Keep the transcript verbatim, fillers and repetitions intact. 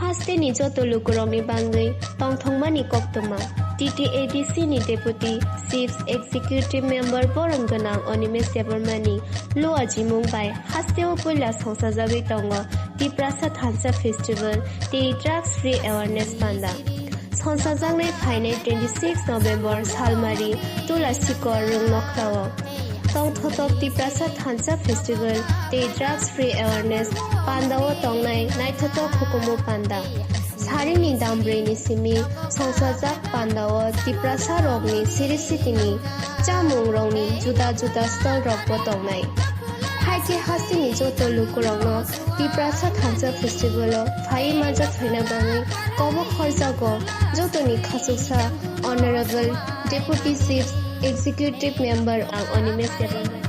Hasteni joto lukurokni bangwi tongthokmani koktwma. T T A D C ni Deputy Chief Executive Member borom gwnang Animesh Debbarma ni luajimung bai hasteo puila songsajagwi tongo Tiprasa Thansa Festival tei Drugs Free Awareness Panda. Songsajaknai phainai twenty six November Salmari Tula Sikor Rung Nokhrao. Tongthotok Tiprasa Thansa Festival tei Drugs Free Awareness Pandao tongnai naithotok hukumu panda. Sarini dambrwini simi songsajak pandao Tiprasa rokni siri sitini chamung rokni juda juda stall rokbo tongnai. Haikhe hasteni joto lukurokno Tiprasa Thansa Festival o phaiwi manjak phaina bagwi kobok horjago jotoni khachuksa Honorable Deputy Chief Executive Member ang Animesh Debbarma.